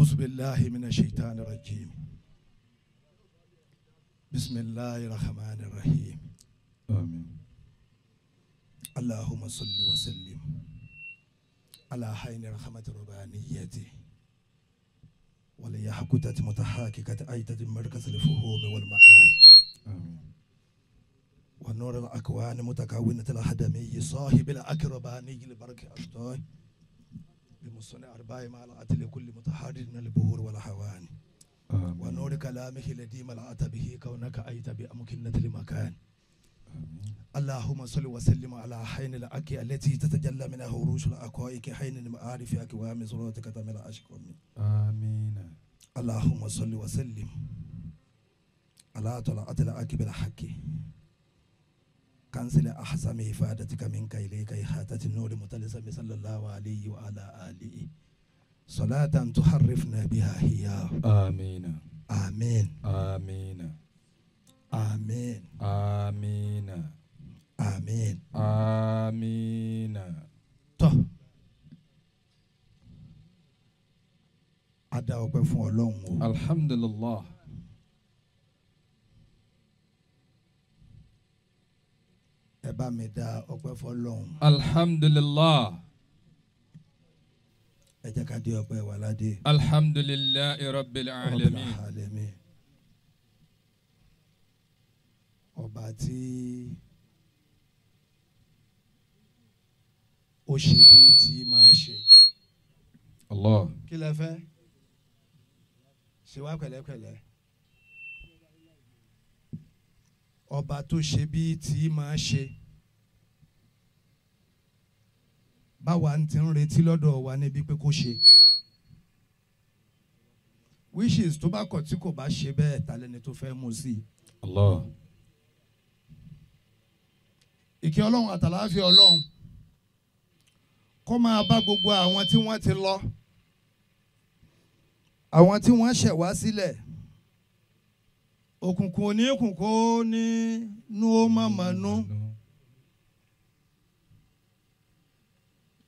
أعوذ بالله من الشيطان الرجيم بسم الله الرحمن الرحيم آمين اللهم صل وسلم على حين رحمة ربانيته وليحكتة متحاككة أيتة مركز الفهوم والمعاني آمين ونور الأكوان متكونة الأحدمي صاحب الأكرباني البرك أشطاي بمصنع أرباع مع العتل لكل متحرر من البهور والحواني آمين ونور كلامه الذي ملأت به كونك أيت بأمكنة المكان آمين اللهم صل وسلم على حين الأكي التي تتجلى منها عروش الأكوائك حين المعارف أكوام صلاتك تمل أشكرني آمين اللهم صل وسلم على طلعة الأكي بالحق كنزل أحسن إفادتك منك إليك إحاطة النور متلسم صلى الله عليه وعلى آله صلاة تحرفنا بها هي آمين آمين آمين آمين آمين آمين آمين tọ́ a dá ọpẹ́ fún Ọlọ́run o Alhamdulillah ẹ bá mi dá ọpẹ́ fún Ọlọ́run Alhamdulillah ẹ jẹ́ ká dé ọpẹ́ wa ládé Alhamdulillahi Rabbil Alamin Alamin ọba tí ó ṣe bí tí máa ṣe Allah kí lẹ fẹ́ ṣe wá pẹ̀lẹ́pẹ̀lẹ́ ọba tó ṣe bí tí máa ṣe báwa ń ti ń retí lọ́dọ̀ wa níbi pé kó ṣe wishes tó bá kọ̀ tí kò bá ṣe bẹ́ẹ̀ ta lẹni tó fẹ́ mú sí i Allah ìkẹ́ Ọlọ́run àtàláfíà Ọlọ́run kó máa bá gbogbo àwọn tí wọ́n ti lọ àwọn tí wọ́n ṣẹ̀ wá sílẹ̀ òkùnkùn oníkùnkùn ní nú ó má mà nú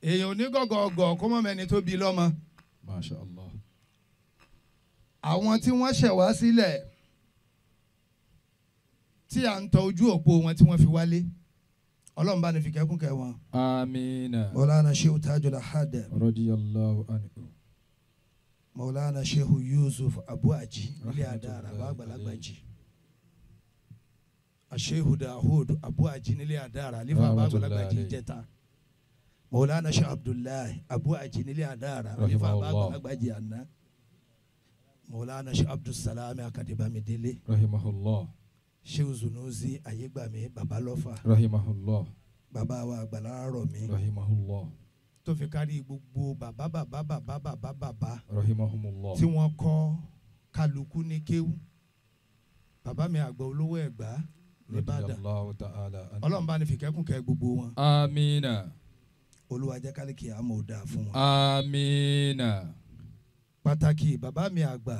èèyàn onígọ̀gọ̀gọ̀ kó mọ̀ mẹ́ni tó bí lọ́mọ Masha Allah àwọn tí wọ́n ṣẹ̀ wá sílẹ̀ tí à ń tọ ojú òpó wọn tí wọ́n fi wálé Ọlọ́run bá ní fi kẹ́kùn kẹ́ wọn. Amina Mawlana Shehu Tajul Ahad Radiyallahu anhu Mawlana Shehu Yusuf Abu Aji ilé Adara bá àgbàlagbà jì Shehu Dahud Abu Aji nílé Adara alifa bá àgbàlagbà jì jẹta Mawlana Shehu Abdullahi Abu Aji nílé Adara alifa bá àgbàlagbà jì àná Mawlana Shehu Abdulsalami Akadebamidele Rahimahullah Shehu Zunuzi Ayegbami Babalọfa Rahimahullah bàbá wa àgbàlá mi Rahimahullah tó fi kárí gbogbo bàbá bàbá bàbá bàbá bàbá Rahimahumullah tí wọ́n kọ́ kálukú ní kéwú bàbá mi àgbà olówó Ẹ̀gbá nìbàdàn Radiyallahu ta'ala anhu Ọlọ́run bá ní fìkẹ́kùn kẹ́ gbogbo wọn Amina Olúwa jẹ́ kálíkì àmọ́ ò dáa fún wọn. Amina pàtàkì bàbá mi àgbà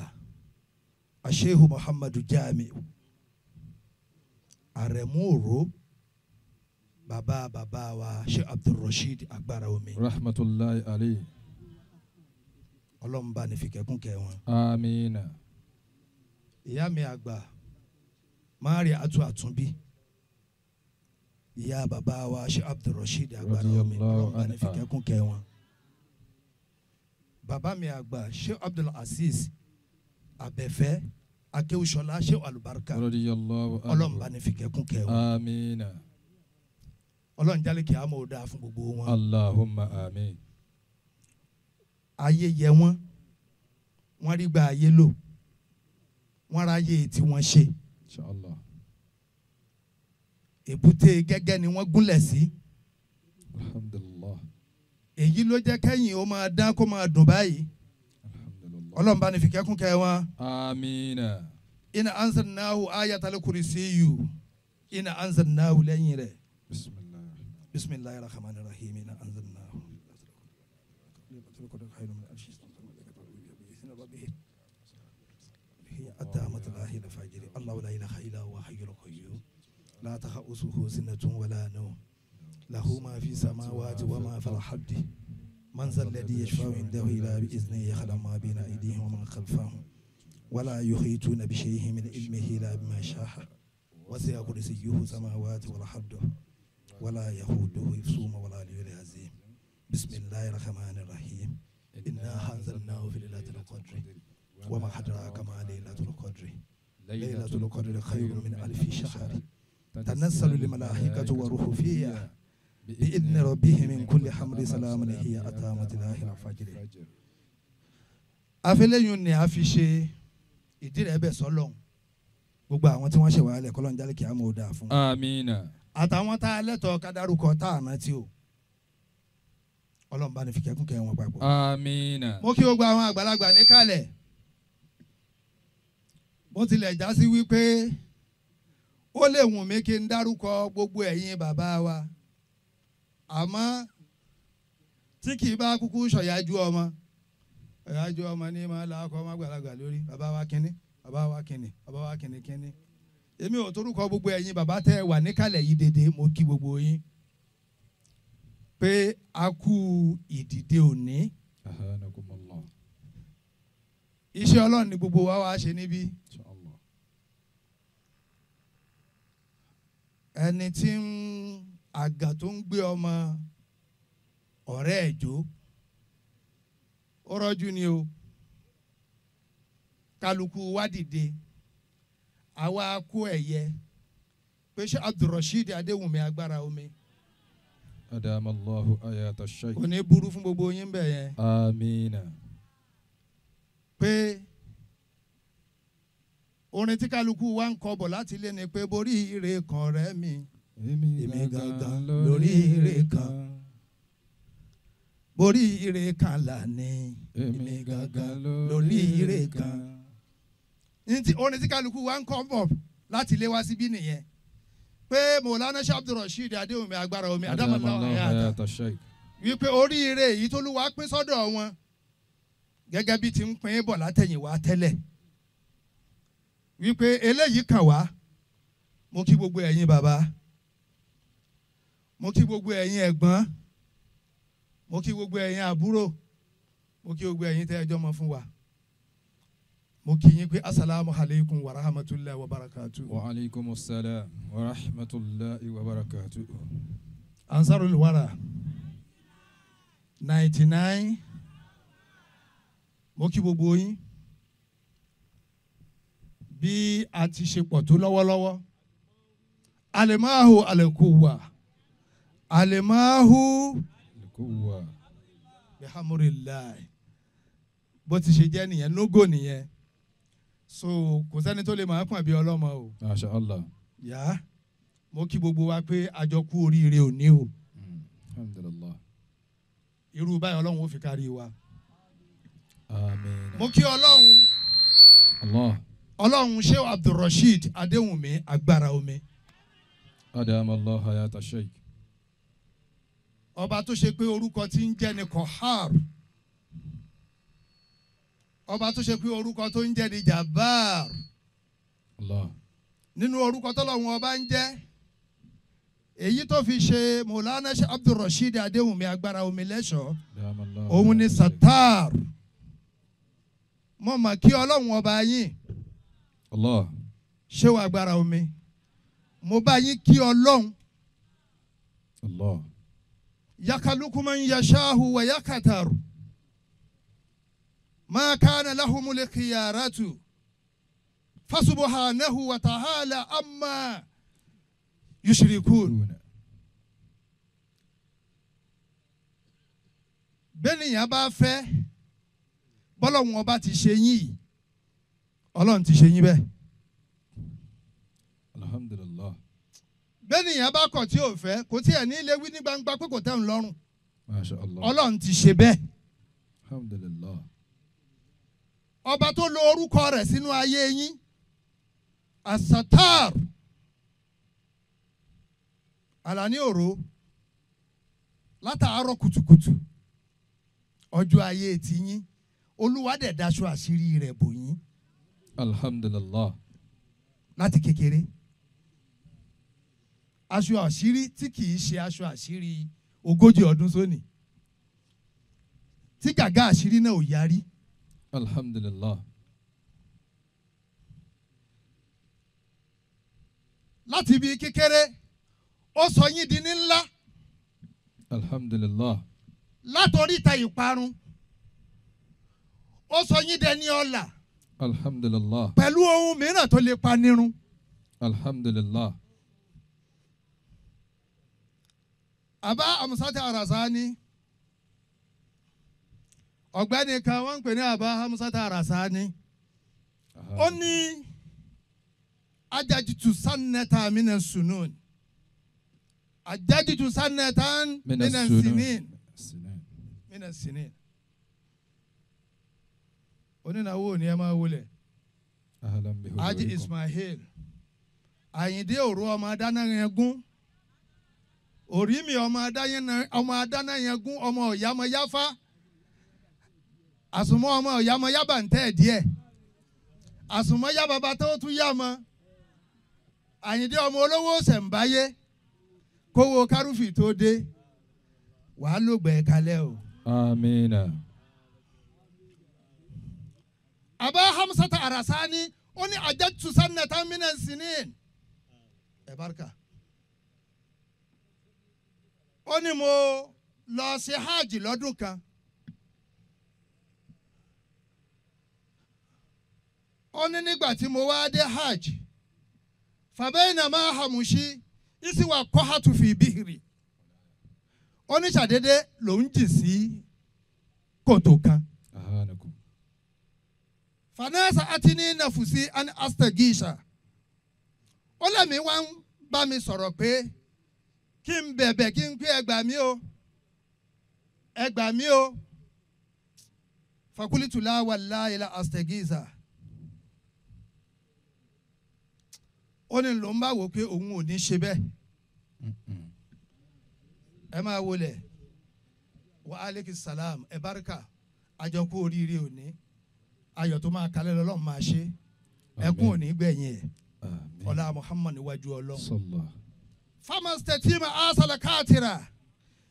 Shehu Muhammadu Jami Àrẹ̀mú Òró bàbá bàbá wa Sheikh Abdulrasheed Agbára Omi Rahmatullahi alayhi Ọlọ́run bá ní fìkẹ́kùn kẹ́ wọn. Amina ìyá mi àgbà Maria Atu Àtúnbí ìyá bàbá wa Sheikh Abdulrasheed Agbára Omi Ọlọ́run bá ní fìkẹ́kùn kẹ́ wọn. bàbá mi àgbà Sheikh Abdulaziz Abẹ́fẹ́ Akéwùsọlá Sheikh Alubarika Radiyallahu anhu Ọlọ́run bá ní fìkẹ́kùn kẹ́ wọn. Amina Ọlọ́run jálè kí a mọ̀ ọ́ dáa fún gbogbo wọn. Allahumma amin ayé yẹ wọ́n wọ́n rí gba ayé lò wọ́n ráyè tí wọ́n ṣe Inshallah èbúté gẹ́gẹ́ ni wọ́n gúnlẹ̀ sí Alhamdulillah èyí ló jẹ́ kẹ́yìn ó máa dán kó máa dùn báyìí Alhamdulillah Ọlọ́run bá ní fìkẹ́kùn kẹ́ wọn. Amina Inna anzalnahu ayatal kursiyyu inna anzalnahu lẹ́yìn rẹ̀ Bismillah bismillahir rahmanir rahim inna anzalnahu الله لا إله إلا هو حي القيوم لا تأخذه سنة ولا نوم له ما في السماوات وما في الأرض من ذا الذي يشفع عنده إلا بإذنه يعلم ما بين أيديهم وما ولا يحيطون بشيء من علمه إلا بما شاء وسع كرسيه السماوات والأرض ولا يئوده حفظهما ولا العلي العظيم. بسم الله الرحمن الرحيم. إنا أنزلناه في ليلة القدر وما أدراك ما ليلة القدر. ليلة القدر خير من ألف شهر. تنزل الملائكة والروح فيها بإذن ربهم من كل أمر. سلام هي حتى مطلع الفجر. Afẹ́lẹ́yìn ni a fi ṣe ìdí rẹ̀ bẹ̀ sọ́lọ́hún gbogbo àwọn tí wọ́n ṣe wàhálẹ̀ kọ́lọ́n jálẹ̀ kí á mọ̀ ọ́ dáa fún. Àmín. Àtàwọn tá a lẹ́tọ̀ọ́ ká dárúkọ tá a rántí o Ọlọ́run bá ní fi kẹ́kún kẹ́ wọn papọ̀. Àmín. Mo kí gbogbo àwọn àgbàlagbà níkàlẹ̀ bó tilẹ̀ já sí wípé ó lè wùn mí kí n dárúkọ gbogbo ẹ̀yin bàbá wa àmọ́ tí kì í bá kúkú ṣọ̀yájú ọmọ ọ̀yájú ọmọ ní máa la ọkọ ọmọ àgbàlagbà lórí bàbá wa kínní bàbá wa kínní bàbá wa kínní kínní èmi ò torúkọ gbogbo ẹ̀yin bàbá tẹ́ wà níkàlẹ̀ yìí dédé mo kí gbogbo yín pé a kú ìdìde òní. Iṣẹ́ Ọlọ́run ni gbogbo wa wá ṣe níbí. Ẹni tí ń àgà tó ń gbé ọmọ ọ̀rẹ́ ẹ̀ jó ó rọ́jú ni o kálukú wá dìde àwa kó ẹ̀yẹ pé ṣé Abdulrasheed Adéwùnmí agbára omi. Adamallahu ayata shaykh. Kò ní burú fún gbogbo yín bẹ̀ yẹn. Amina. Pé orin tí kálukú wa ń kọ bọ̀ láti ilé ni pé borí ire kan rẹ̀ mi èmi gangan lórí ire kan borí ire kan là ní èmi gangan lórí ire kan. Orin tí kálukú wa ń kọ bọ̀ láti ilé wá síbí nìyẹn pé Mọ̀lánà Abdulrasheed Adéwùnmí agbára omi Adamallahu ayata shaykh wípé oríire èyí t'Olúwa pín sọ́dọ̀ wọn gẹ́gẹ́ bí ti ń pín bọ̀ látẹ̀yìnwá tẹ́lẹ̀ wípé eléyìí kàn wá. Mo kí gbogbo ẹ̀yin bàbá, mo kí gbogbo ẹ̀yin ẹ̀gbọ́n, mo kí gbogbo ẹ̀yin àbúrò, mo kí gbogbo ẹ̀yin tẹ́ ẹjọ́ mọ fún wa. Mo kí yín pé asalaamu alaykum wa rahmatulahi wa barakatu. Wa alaykum salaam wa rahmatulahi wa barakatu. Ansarul Wara 99. Mo kí gbogbo yín bí a ti ṣe pọ̀ tó lọ́wọ́lọ́wọ́. Alimahu alikuwa alimahu alikuwa bihamurilayi bó ti ṣe jẹ́ nìyẹn nógò nìyẹn. So kò sẹ́ni tó lè máa pọ̀n bí ọlọ́mọ o. Masha Allah. Yá mo kí gbogbo wa pé a jọ kú oríire òní o. Alhamdulillah. Irú báyìí Ọlọ́run ó fi kárí wa. Àmín. Mo kí Ọlọ́run. Allah. Ọlọ́run Sheikh Abdulrasheed Adéwùnmí agbára omi. Adamallahu hayata sheikh. Ọba tó ṣe pé orúkọ tí ń jẹ́ ni Kohar. Ọba tó ṣe pé orúkọ tó ń jẹ́ ni Jabbar. Allah. Nínú orúkọ tọ́lọ́run ọba ń jẹ́ èyí tó fi ṣe Mọ̀lánà Sheikh Abdulrasheed Adéwùnmí agbára omi lẹ́ṣọ̀ọ́. Òun ni Satar. Mo mọ̀ kí Ọlọ́run ọba yín. Allah. Ṣé wàá agbára omi? Mo bá yín kí Ọlọ́run. Allah. Yakaluku man yashahu wa yakataru. Ma kana lahumul khiyaratu. Fasubuhanahu wa ta'ala amma yushrikun. Bẹ́ẹ̀ni bá fẹ́ bọ́lọ́hun ọba ti ṣe yín yìí Ọlọ́run ti ṣe yín bẹ́ẹ̀. Alhamdulillah. Bẹ́ẹ̀ni ìyẹn bá kọ̀ tí ò fẹ́ kò tí ẹ̀ ní ilé wí ní gbangba pé kò tẹ́ ń lọ́rùn. Masha Allah. Ọlọ́run ti ṣe bẹ́ẹ̀. Alhamdulillah. Ọba tó lo orúkọ rẹ̀ sínú ayé yín Asatar Àlàní òró látàárọ̀ kùtùkùtù ọjọ́ ayé ti yín Olúwa dẹ̀ daṣọ àṣírí rẹ̀ bò yín. Alhamdulillah. Láti kékeré aṣọ àṣírí tí kì í ṣe aṣọ àṣírí 40 ọdún sóní tí gàgá àṣírí náà ò yarí. Alhamdulillah. Láti ibi kékeré ó sọ yín di ní ńlá. Alhamdulillah. Látọrí ta ìparun ó sọ yín dẹni ọlà. Alhamdulillah. Pẹ̀lú ohun mìíràn tó lè pa nírun. Alhamdulillah. Àbá Amusata Arasani ọ̀gbẹ́ni kan wọ́n ń pè ní Àbá Amusata Arasani ó ní ajajitu sanata mina sunun ajajitu sanatan mina sinin mina sinin onínàwó ni ẹ máa wọlé Haji Ismail Àyìndé òru ọmọ adáná yẹn gún orí mi ọmọ adáná yẹn gún ọmọ ọ̀yàmọ yáfá àsùnmọ́ ọmọ ọ̀yàmọ yábà ń tẹ́ díẹ̀ àsùnmọ́ yá bàbá tó tún yá mọ́ Àyìndé ọmọ olówó ṣẹ̀ǹbáyé kówó kárùfì tó dé wàá lògbẹ̀ kalẹ̀ o. Amina. Àbá Hamsata Arasani ó ní àjẹtù sanata minan sinin ẹ̀ barika. Ó ní mo lọ ṣe hajj lọ́dún kan. Ó ní nígbà tí mo wá dé hajj fàbẹ́yìnà máa hàmùsí ìsìwà kọ́hátù fi bíhìrì. Ó ní ṣàdédé lòún jì sí kòtò kan. Fanasa àti ní nàfùsí àni astagisha. Ó lẹ́mìí wá ń bá mi sọ̀rọ̀ pé kí n bẹ̀bẹ̀ kí n pé ẹ gbà mí o ẹ gbà mí o fakulitula wallahi la astagiza. Ó ní ló ń bá wò pé òun ò ní ṣe bẹ́ẹ̀. Ẹ máa wọlé wa aleyki salam ẹ barika àjọkú oríire òní ayọ̀ tó máa kalẹ̀ lọ́lọ́run máa ṣe ẹkún òní gbẹ̀yìn ẹ̀ ọlá Muhammad níwájú Ọlọ́run. Famastatima asala katira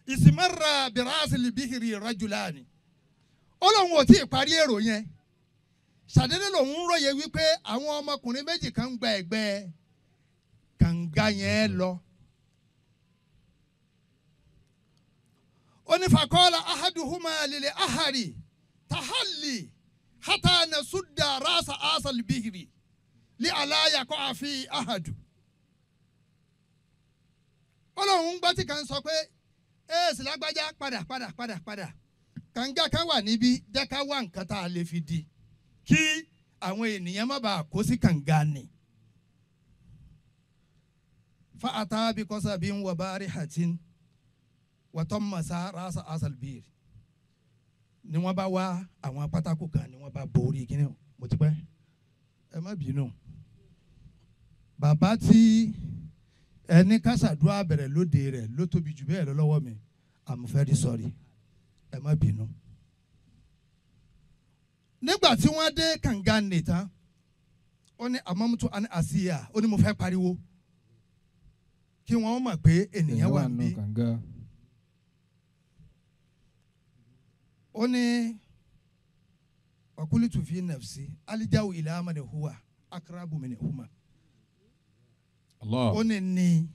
isimarra birasili bihiri rajulani. Ó lóun ò tí ì parí èrò yẹn ṣàdédé lòun ń ròye wípé àwọn ọmọkùnrin méjì kan ń gba ẹ̀gbẹ́ kànga yẹn lọ. Ó ní fakọ́lá ahaduhuma lil ahari tahalli hata nasudda rasa asal bihiri li alaya kọ́ àfi ahadu. Ó lóun ń gbọ́ tí kan sọ pé èèsì lágbájá padà padà padà padà kànga kan wà níbí jẹ́ ká wá nǹkan tá a lè fi di kí àwọn ènìyàn má bàa kó sí kànga ni. Fa ata bi kọ́sàbí ń wọ báárí hatin wàtọ́ masa rasa asal bíir ni wọ́n bá wá àwọn pátákó kan ni wọ́n bá borí kíní mo ti pẹ́ ẹ má bínú. Bàbá tí ẹni kásàdúrà bẹ̀rẹ̀ lóde rẹ̀ ló tóbi jù bẹ́ẹ̀ lọ lọ́wọ́ mi I'm very sorry ẹ má bínú. Nígbà tí wọ́n dé kànga nìtàn ó ní àmọ́mútó àní àsíyà ó ní mo fẹ́ pariwo kí wọ́n mọ̀ pé ènìyàn wà níbí. Ó ní ọkùnrin fi nafsi alijáwò ilà amani huwa akrabu mini huma. Ó ní ní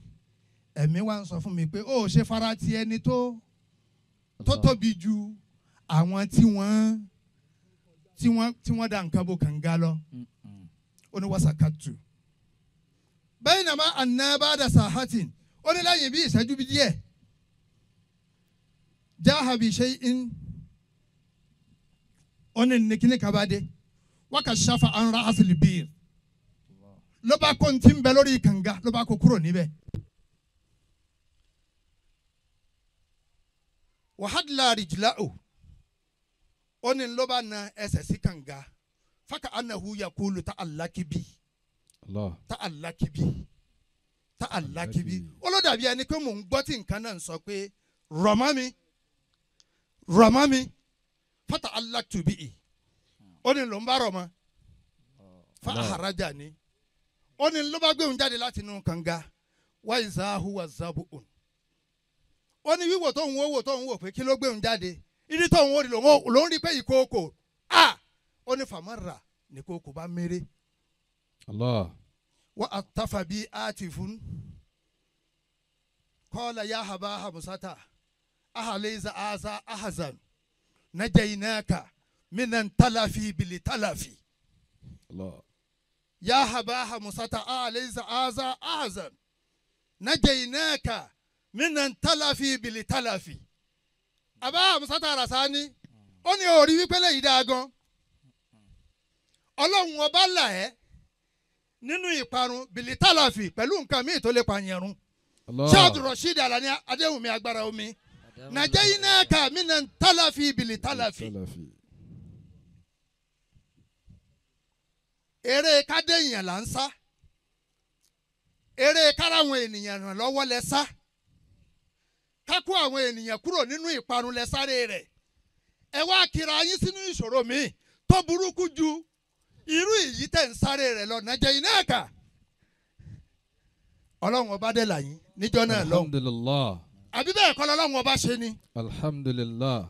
ẹ̀mí wa ń sọ fún mi pé ó ṣe fara ti ẹni tó tóbi ju àwọn tí wọ́n da nǹkan bò kànga lọ. Ó ní wasakatu. Bẹ́ẹ̀ nàmá àná bá da sàhátìn ó ní lẹ́yìn bí ìṣẹ́jú bí díẹ̀ jáhàbí ṣe ń ó ní nìkíní kabadé wákà ṣáfa anra asìlì bíir ló bá kó ntí ń bẹ lórí kànga ló bá kó kúrò níbẹ̀. Wàhálà rìjìlá o ó ní ló bá na ẹsẹ̀ sí kànga faka anahu yakulu ta alakibi ta alakibi ta alakibi ó ló dàbí ẹni pé mò ń gbọ́ tí nǹkan náà ń sọ pé rọ̀mọ́ mi rọ̀mọ́ mi fata alaktubi i ó ní ló ń bá rọ̀mọ́ fa aharaja ni ó ní ló bá gbé òun jáde láti inú kànga wa izahu wa zabu un ó ní wíwò tó ń wò tó ń wò pé kí ló gbé òun jáde ìdí tó ń wò rí ló ń rí pé ìkookò a ó ní famara ní kookò bá méré. Allah. Wa atafa bi atifun qala ya haba hamsata ahalayza aza ahzan najaynaka minan talafi bil talafi. Allah. Ya haba hamsata ahalayza aza ahzan najaynaka minan talafi bil talafi. Aba hamsata rasani ó ní orí wípé lèyí dáa gan. Ọlọ́run ọba là ẹ́ nínú ìparun bìlítàlàfì pẹ̀lú nǹkan míì tó lè pààyàn run. Allah. Sheikh Rasheed Alani Adéwùnmí agbára omi. Najaynaka minan talafi bìlítàlàfì. Talafi. Eré kádéyàn là ń sá. Eré káráwọn ènìyàn ràn lọ́wọ́ lẹ sá. Kákó àwọn ènìyàn kúrò nínú ìparun lẹ sáré rẹ̀. Ẹ wá kira yín sínú ìṣòro míì tó burúkú ju irú èyí tẹ̀ ń sáré rẹ̀ lọ najaynaka. Ọlọ́run ọba dẹ̀ là yín níjọ́ náà lọ́hùn. Alhamdulillah. Àbí bẹ́ẹ̀ kọ́ lọ́lọ́run ọba ṣe ni. Alhamdulillah.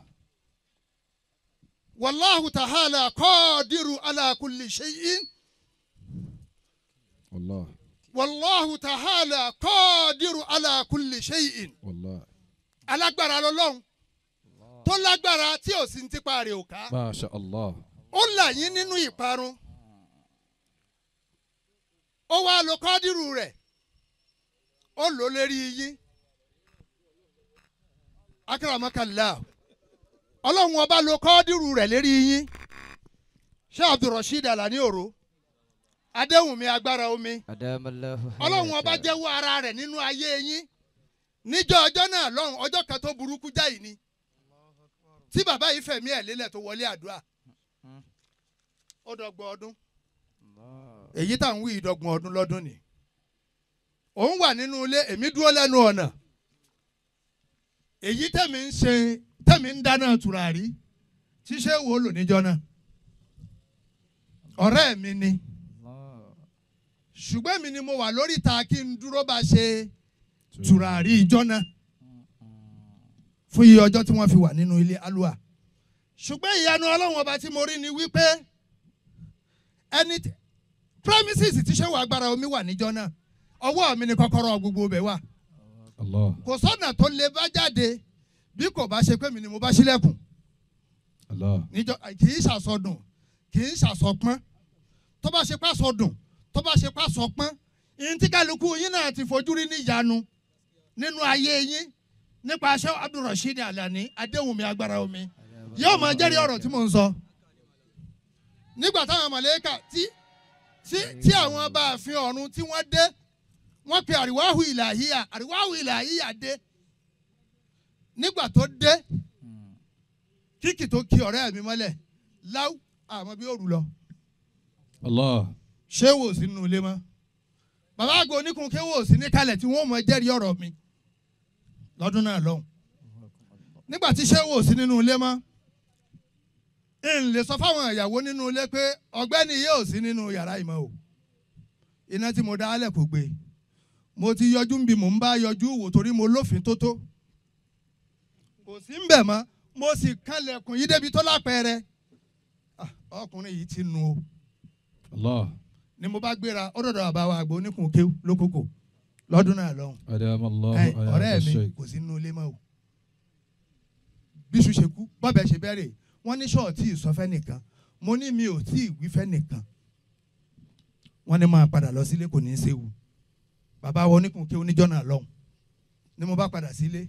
Wallahu ta'ala qadiru ala kulli shay'in. Wallah. Wallahu ta'ala qadiru ala kulli shay'in. Wallah. Alágbára lọ́lọ́run tó lágbára tí ò sí ní tipa rẹ̀ ò ká. Masha Allah. Ó là yín nínú ìparun. Ó wá lo kọ́dírù rẹ̀. Ó lò lérí yín. Akramakallah. Ọlọ́run ọba lo kọ́dírù rẹ̀ lérí yín. Ṣé Abdulrasheed Alani Oro? Adéwùnmí agbára omi. Ọlọ́run ọba jẹ́wọ́ ara rẹ̀ nínú ayé yín. Níjọ́ ọjọ́ náà lọ́hùn ọjọ́ kan tó burúkú jáì ni. Tí bàbá yìí fẹ̀mí ẹ̀ lélẹ̀ tó wọlé àdúrà. Ó dọ́gbọ̀n ọdún. Èyí tá à ń wí ìdọ́gbọ̀n ọdún lọ́dún ni. Òun wà nínú ilé, èmi dúró lẹ́nu ọ̀nà. Èyí tẹ̀mí ń ṣe tẹ̀mí ń dáná tùràrí tí ṣé wo lò níjọ́ náà. Ọ̀rẹ́ mi ni. Ṣùgbọ́n mi ni mo wà lórí ìta kí n dúró bá ṣe tùràrí ìjọ́ náà. Fún iye ọjọ́ tí wọ́n fi wà nínú ilé alúà. Ṣùgbọ́n ìyanu Ọlọ́run ọba tí mo rí ni wípé ẹni premises tí ṣé wà agbára omi wà níjọ́ náà ọwọ́ mi ni kọ́kọ́rọ́ gbogbo ibẹ̀ wà. Allah. Kò sọ́nà tó lè bá jáde bí kò bá ṣe pé mi ni mo bá ṣílẹ̀kùn. Allah. Níjọ́ kì í ṣàsọdùn kì í ṣàsọpọ́n tó bá ṣe pàṣọdùn tó bá ṣe pàṣọpọ́n ìyẹn tí kálukú yín náà ti fojú rí níyanu nínú ayé yín nípa aṣọ Abdulrasheed Alani Adéwùnmí agbára omi yóò máa jẹ́rìí ọ̀rọ̀ tí mò ń sọ. Nígbà táwọn mọ̀lẹ́kà tí àwọn bá àfin ọ̀run tí wọ́n dé wọ́n pe àríwáhù ìlàhíyà àríwáhù ìlàhíyà dé. Nígbà tó dé kíkì tó kí ọ̀rẹ́ mi mọ́lẹ̀ láwù àmọ́ bí ó rù lọ. Allah. Ṣé wò sí nínú ilé mọ́? Bàbá àgbà oníkun ké wò sí níkàlẹ̀ tí wọ́n mọ jẹ́rìí ọ̀rọ̀ mi lọ́dún náà lọ́hùn. Nígbà tí ṣé wò sí nínú ilé mọ́, n lè sọ fáwọn ìyàwó nínú ilé pé ọ̀gbẹ́ni yóò sí nínú yàrá ìmọ̀ o. Iná tí mo dá álẹ̀ kò gbé. Mo ti yọjú ń bi mò ń bá yọjú wò torí mo lófin tó tó. Kò sí ń bẹ̀ mọ́, mo sì kanlẹ̀kùn yí débi tó lápẹẹrẹ. Ọkùnrin yìí ti nu o. Allah. Ni mo bá gbéra ó dọ̀dọ̀ bàbá wa àgbà oníkun kéwú lókòkò lọ́dún náà lọ́hùn. Ọ̀rẹ́ mi kò sí nínú ilé mọ́ o. Bíṣu ṣe kú bọ́bẹ̀ ṣe bẹ́rẹ̀ wọ́n ní ṣọ́ọ̀tì ìsọfẹ́ nìkan mo ní mi ò tí ì wífẹ́ nìkan. Wọ́n ní máa padà lọ sílé kò ní í séwu. Bàbá wa oníkun kéwú níjọ́ náà lọ́hùn ni mo bá padà sílé.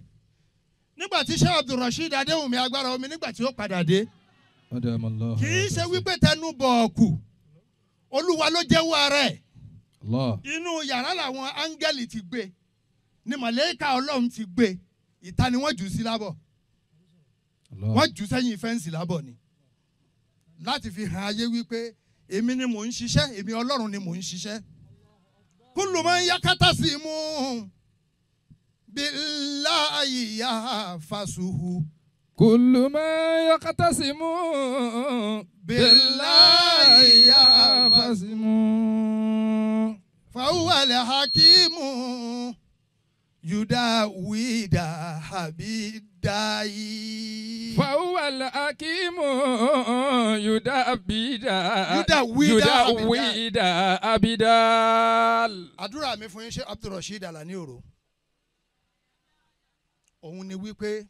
Nígbà tí Sheikh Abdulrasheed Adéwùnmí agbára omi nígbà tí ó padà dé kì í ṣe wípé tẹnu bọ̀ọ̀kù Olúwa ló jẹ́wọ́ ara ẹ̀. Inú yàrá làwọn áńgẹ́lì ti gbé ni màlẹ́kà Ọlọ́run ti gbé ìta ni wọ́n jù sí lábọ̀ wọ́n jù sẹ́yìn fẹ́ǹsì lábọ̀ ni láti fi hàn ayé wípé èmi ni mò ń ṣiṣẹ́ èmi Ọlọ́run ni mò ń ṣiṣẹ́. Kullu man yakatasimu billahi yahfasuhu. Kullu man yakatasimu billahi yahfasuhu. Fahuwa al-hakimu yudawida habida. Abidai. فهو الحكيم يدبر يدوي أبدال. Àdúrà mi fún yín ṣe Abdulrasheed Alani Oro. Òun ni wípé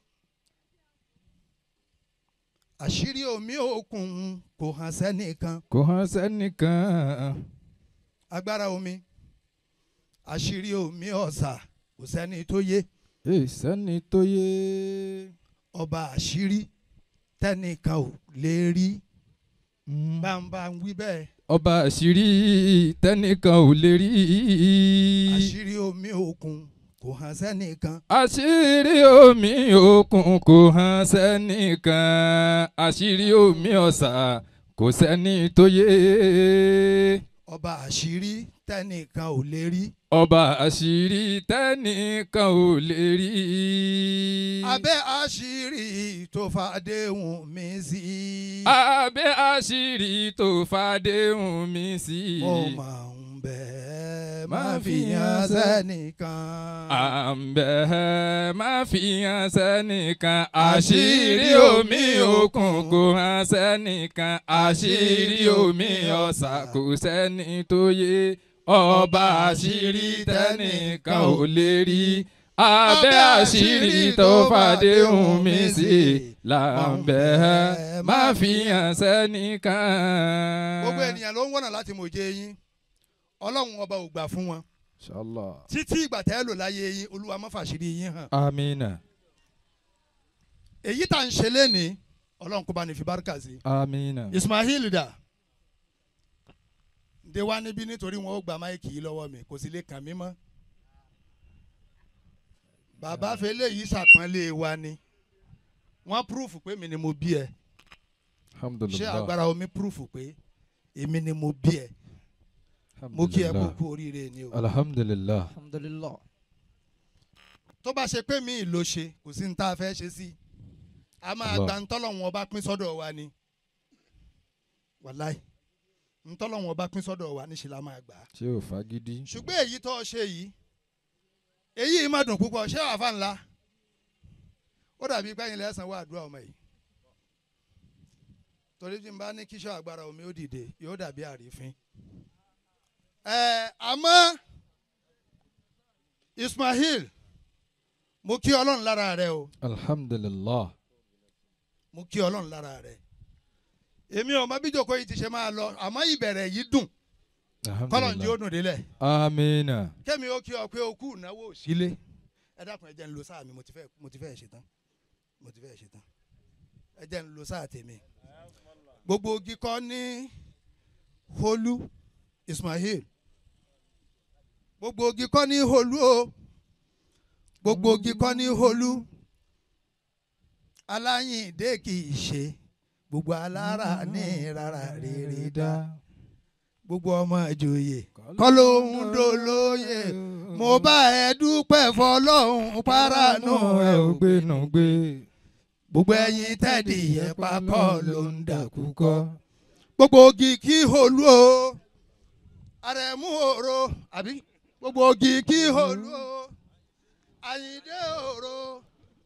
àṣírí omi òkun kò hàn sẹ́nìkan. Kò hàn sẹ́nìkan. Agbára omi àṣírí omi ọ̀sà kò sẹ́ni tó yé. Sẹ́ni tó yé. Ọba àṣírí tẹ́nìkan ò lè rí. Bàǹbà ń wí bẹ́ẹ̀. Ọba àṣírí tẹ́nìkan ò lè rí. Àṣírí omi òkun kò hàn sẹ́nìkan. Àṣírí omi òkun kò hàn sẹ́nìkan. Àṣírí omi ọ̀sà kò sẹ́ni tó yé. Ọba àṣírí tẹ́nìkan ò lè rí. Ọba àṣírí tẹ́nìkan ò lè rí. Abẹ́ àṣírí tó fàdéhùn mi sí. Abẹ́ àṣírí tó fàdéhùn mi sí. Mo máa ń bẹ̀ má fi hàn sẹ́nìkan. À ń bẹ̀ má fi hàn sẹ́nìkan. Àṣírí omi òkun kò hàn sẹ́nìkan. Àṣírí omi ọ̀sà kò sẹ́ni tó yé. Ọba àṣírí tẹ́nìkan ò lè rí. Abẹ́ àṣírí tó fàdéhùn mi sí là ń bẹ̀ má fi hàn sẹ́nìkan. Gbogbo ènìyàn ló ń wọ̀nà láti mọ̀jẹ̀ yín. Ọlọ́run ọba ò gbà fún wọn. Inshallah. Títí ìgbà tẹ́ lò láyé yín Olúwa má fàṣírí yín hàn. Amina. Èyí tá à ń ṣe lénìí Ọlọ́run kó bá ní fi bárkà sí. Amina. Ismail dà dé wá níbí nítorí wọn ó gba máìkì yìí lọ́wọ́ mi kò sì lè kàn mí mọ́. Bàbá fẹlẹ́ yìí ṣàpọ́nlé wa ni wọ́n púrúfù pé mi ni mo bí ẹ. Alhamdulillah. Ṣé agbára omi púrúfù pé èmi ni mo bí ẹ. Mo kí ẹ kú kú oríire ni o. Alhamdulillah. Alhamdulillah. Tó bá ṣe pé mi ló ṣe kò sí ní tá a fẹ́ ṣe sí. A máa gba ntọ́lọ́hun ọba pín sọ́dọ̀ wa ni. Wàláì ntọ́lọ́hun ọba pín sọ́dọ̀ wa níṣẹ́ la máa gbà. Ṣé o fagídí? Ṣùgbọ́n èyí tó ṣe yìí èyí má dùn púpọ̀ ṣé àfa ńlá ó dàbí pẹ́yìn lẹ́sàn-án wà àdúrà ọmọ yìí. Torí tí n bá ní kíṣọ́ agbára omi ó dìde yóò dàbí àrífín. Àmọ́ Ismail mo kí Ọlọ́run lára rẹ o. Alhamdulillah. Mo kí Ọlọ́run lára rẹ. Èmi ò mọ bí jókòó yìí ti ṣe máa lọ àmọ́ ìbẹ̀rẹ̀ yìí dùn. Kọ́lọ̀ ń jẹ́ ó dùn délẹ̀. Amina. Kẹ́mi ó kí ọ pé o kú ìnáwó sílé. Ẹ dákun ẹ jẹ́ ń lo sáà mi mo ti fẹ́ ṣe tán. Mo ti fẹ́ ṣe tán. Ẹ jẹ́ ń lo sáà tèmi. Gbogbo igi kọ́ ní Olú Ismail. Gbogbo igi kọ́ ní Olú o. Gbogbo igi kọ́ ní Olú. Aláyìndé kì í ṣe. Gbogbo alára ní rárá rere dá. Gbogbo ọmọ ìjòyè kọ́ ló ń dolóyè. Mo bá ẹ dúpẹ́ fọlọ́hún paranú ẹ ò gbénu gbé. Gbogbo ẹyin tẹ́dí yẹn pa kọ́ ló ń dàkúkọ́. Gbogbo igi kí Olú o. Àrẹ̀mú òro àbí gbogbo igi kí Olú o. Àyìndé òro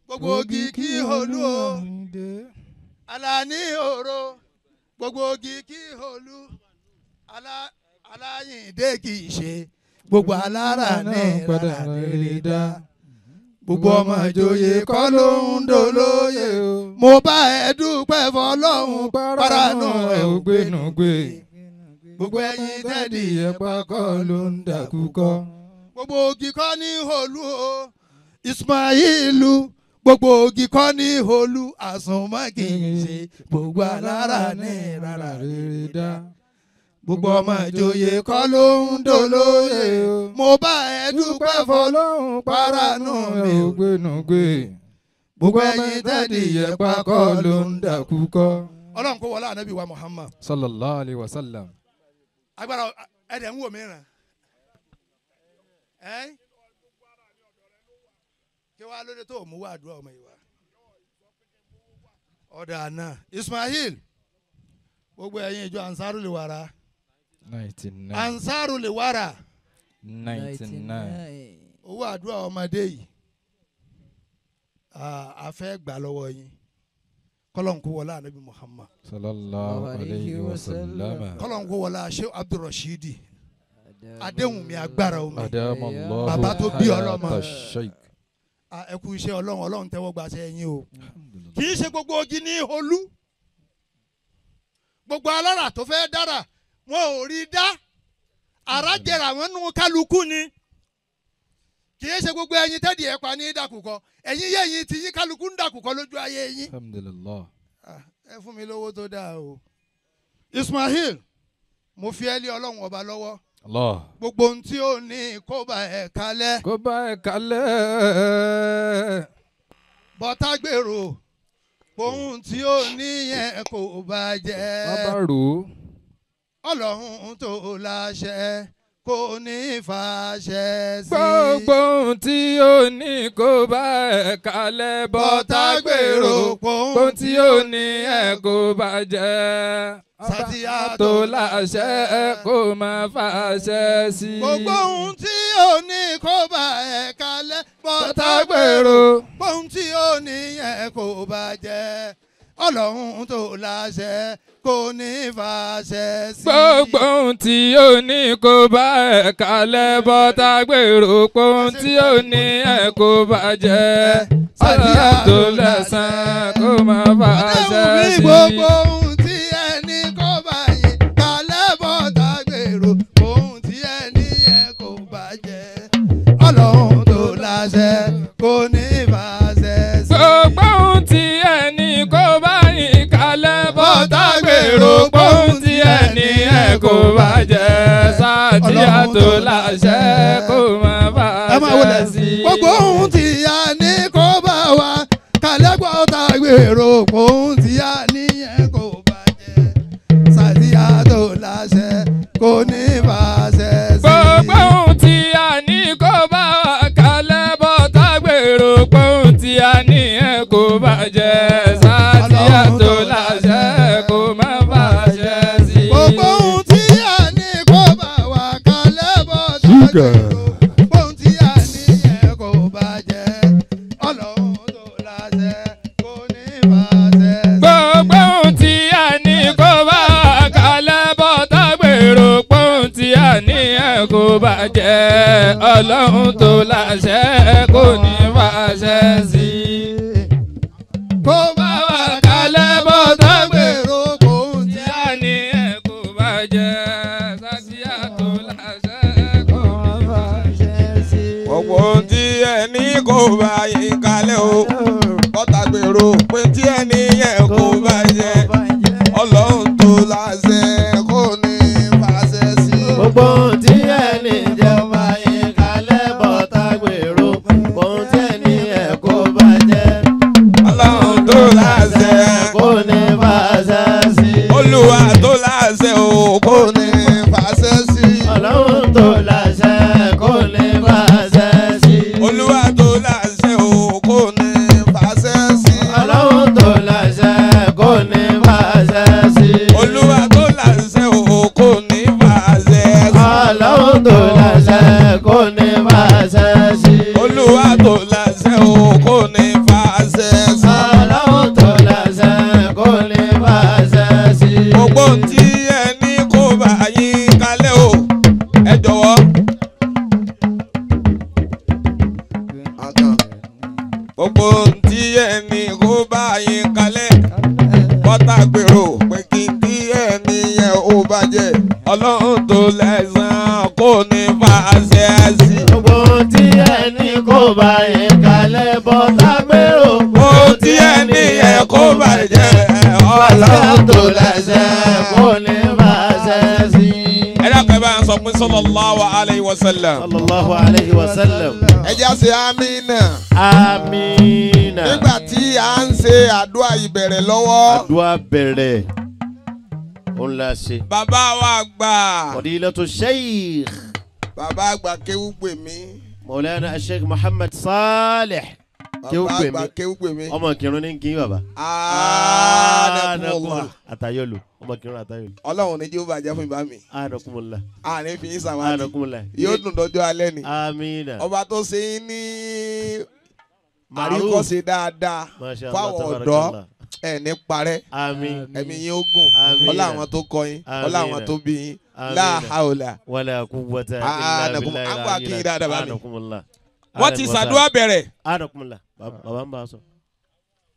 gbogbo igi kí Olú o. Àlàní òro gbogbo igi kí Olú. Aláyìndé kì í ṣe gbogbo alára ní rárá rere dá. Gbogbo ọmọ ìjòyè kọ́ ló ń dolóyè. Mo bá ẹ dúpẹ́ fọlọ́hún paranú ẹ ò gbénu gbé. Gbogbo ẹyin tẹ́dí ẹ̀pá kọ́ ló ń dàkúkọ́. Gbogbo igi kọ́ ní Olú o. Ismailu gbogbo igi kọ́ ní Olú àsùnmọ́ kì í ṣe gbogbo alára ní rárá rere dá. Gbogbo ọmọ ìjòyè kọ́ ló ń dolóyè. Mo bá ẹ dúpẹ́ fọlọ́hún paranú mi ò gbénu gbé. Gbogbo ẹyin tẹ́dí ẹ̀pá kọ́ ló ń dàkúkọ́. Ọlọ́run kó wọlé ànábì wa Muhammad. Sallallahu alayhi wa sallam. Agbára ẹ̀dẹ̀ ń wò mí ràn. Kí wàá lóde tó mú wá àdúrà ọmọ yìí wá. Ọ̀dà náà Ismail gbogbo ẹ̀yin ìjọ Ansarul Wara. 99. Ansarul Wara. 99. Owó àdúrà ọmọdé yìí. A fẹ́ gbà lọ́wọ́ yín. Kọ́lọ́n kó wọlé Ànábì Muhammad. Sallallahu alayhi wa sallam. Kọ́lọ́n kó wọlé Sheikh Abdulrasheed. Adéhùn mi agbára omi. Bàbá tó bí ọlọ́mọ. Ẹ kú iṣẹ́ Ọlọ́run, Ọlọ́run tẹ́wọ́ gbà ṣe yín o. Kì í ṣe gbogbo ogi ní olú. Gbogbo alára tó fẹ́ dára wọn ò rí dá. Àrá jẹrà wọn nú kálukú ni. Kì í ṣe gbogbo ẹyin tẹ́dí ẹ̀ pa ní dàkúkọ. Ẹ̀yin yẹ̀yìn tí yín kálukú ń dàkúkọ lójú ayé yín. Alhamdulillah. Ẹ fún mi lówó tó dáa o. Ismail, mo fi ẹ́ lé Ọlọ́run ọba lọ́wọ́. Allah. Gbogbo ohun tí ó ní kó bá ẹ kalẹ̀. Kó bá ẹ kalẹ̀. Bọ́tà gbèrò ohun tí ó ní yẹn kò bá jẹ́. Bàbá rò ó. Ọlọ́run tó láṣẹ kò ní fàṣẹ sí. Gbogbo ohun tí ó ní kó bá ẹ kalẹ̀. Bọ́tà gbèrò ohun tí ó ní yẹn kò bá jẹ́. Sátìyà tó láṣẹ kó máa fàṣẹ sí. Gbogbo ohun tí ó ní kó bá ẹ kalẹ̀. Bọ́tà gbèrò ohun tí ó ní yẹn kò bá jẹ́. Ọlọ́run tó láṣẹ kò ní fàṣẹ sí. Gbogbo ohun tí ó ní kó bá ẹ kalẹ̀. Bọ́tà gbèrò ohun tí ó ní ẹ kò bá jẹ́. Sátìyà tó lẹ́sàn kó máa fàṣẹ sí. Gbogbo ohun tí ẹ ní kó bá yín kalẹ̀. Bọ́tà gbèrò ohun tí ẹ ní ẹ kò bá jẹ́. Ọlọ́run tó láṣẹ kò ní fàṣẹ sí. Gbogbo ohun tí ẹ ní kó bá yín kalẹ̀. Bọ́tà gbèrò ohun tí ẹ ní ẹ kò bá jẹ́. Sátìyà tó láṣẹ kó máa fàṣẹ sí. Gbogbo ohun tí a ní kó bá wa kalẹ̀. Bọ́tà gbèrò ohun tí a ní ẹ kò bá jẹ́. Sátìyà tó láṣẹ kò ní fàṣẹ sí. Gbogbo ohun tí a ní kó bá wa kalẹ̀. Bọ́tà gbèrò ohun tí a ní ẹ kò bá jẹ́. Sátìyà tó láṣẹ kó má fàṣẹ sí. Gbogbo ohun tí a ní kó bá wa kalẹ̀. Bọ́tà gbèrò ohun tí a ní ẹ kò bá jẹ́. Ọlọ́run tó láṣẹ kò ní fàṣẹ sí. Gbogbo ohun tí a ní kó bá wa kalẹ̀. Bọ́tà gbèrò ohun tí a ní ẹ kò bá jẹ́. Ọlọ́run tó láṣẹ kò ní fàṣẹ sí. Kó bá wa kalẹ̀. Bọ́tà gbèrò ohun tí a ní ẹ kò bá jẹ́. Sátìyà tó láṣẹ kò ní fàṣẹ sí. Gbogbo ohun tí ẹ ní kó bá yín kalẹ̀ o. Bọ́tà gbèrò pé tí ẹ ní yẹn kó bá jẹ́. Ọlọ́run tó láṣẹ kò ní fàṣẹ sí. Gbogbo ohun tí ẹ ní jẹ́ bá yín kalẹ̀. Bọ́tà gbèrò ohun tí ẹ ní ẹ kó bá jẹ́. Ọlọ́run tó láṣẹ kò ní fàṣẹ sí. Olúwa tó láṣẹ o kò ní fàṣẹ sí. Ọlọ́run tó láṣẹ kò ní fàṣẹ sí. Olúwa tó láṣẹ o kò ní fàṣẹ sí. Ọlọ́run tó láṣẹ kò ní fàṣẹ sí. Olúwa tó láṣẹ o kò ní fàṣẹ sí. Ọlọ́run tó láṣẹ kò ní fàṣẹ sí. Olúwa tó láṣẹ o kò ní fàṣẹ sí. Ọlọ́run tó láṣẹ kò ní fàṣẹ sí. Gbogbo ohun tí ẹ ní kó bá yín kalẹ̀ o, ẹ jọ̀wọ́. Gbogbo ohun tí ẹ ní kó bá yín kalẹ̀. Bọ́tà gbèrò pé kí tí ẹ ní yẹn ó bàjẹ́. Ọlọ́run tó lẹ́sàn kò ní fàṣẹ sí. Gbogbo ohun tí ẹ ní kó bá yín kalẹ̀. Bọ́tà gbèrò Ohun tí ẹ ní yẹn kó bàjẹ́. Ọlọ́run tó láṣẹ kò ní fàṣẹ sí. Ẹ dákun ẹ bá ń sọ pé sallallahu alayhi wa sallam. Sallallahu alayhi wa sallam. Ẹ jẹ́ ṣe àmínà. Amina. Nígbà tí à ń ṣe àdúrà ìbẹ̀rẹ̀ lọ́wọ́. Àdúrà bẹ̀rẹ̀. Òun la ṣe. Bàbá wa àgbà. Fadilatu Sheikh. Bàbá àgbà kéwú pè mí. Mawlana Sheikh Muhammad Saleh. Bàbá àgbà kéwú pè mí. Ọmọ kìrún ní kí bàbá. Anakumullah. Àtayọ̀lù. Ọmọ kìrún àtayọ̀lù. Ọlọ́run ní jí ó bàjẹ́ fún ìbá mi. Anakumullah. Àní fi yín sàwádìí. Anakumullah. Yóò dùn dọ́jọ́ alẹ́ ni. Amina. Ọba tó ṣe yín ní Àríkọ́ṣe dáadáa fáwọn ọ̀dọ́ ẹ̀ ní parẹ́. Ẹ̀mí yín ó gùn. Ọlá àwọn tó kọ́ yín, ọlá àwọn tó bí yín. La haula wala quwwata illa billah. Wọ́n ti ṣàdúrà bẹ̀rẹ̀. Anakumullah. Bàbá ń bá a sọ.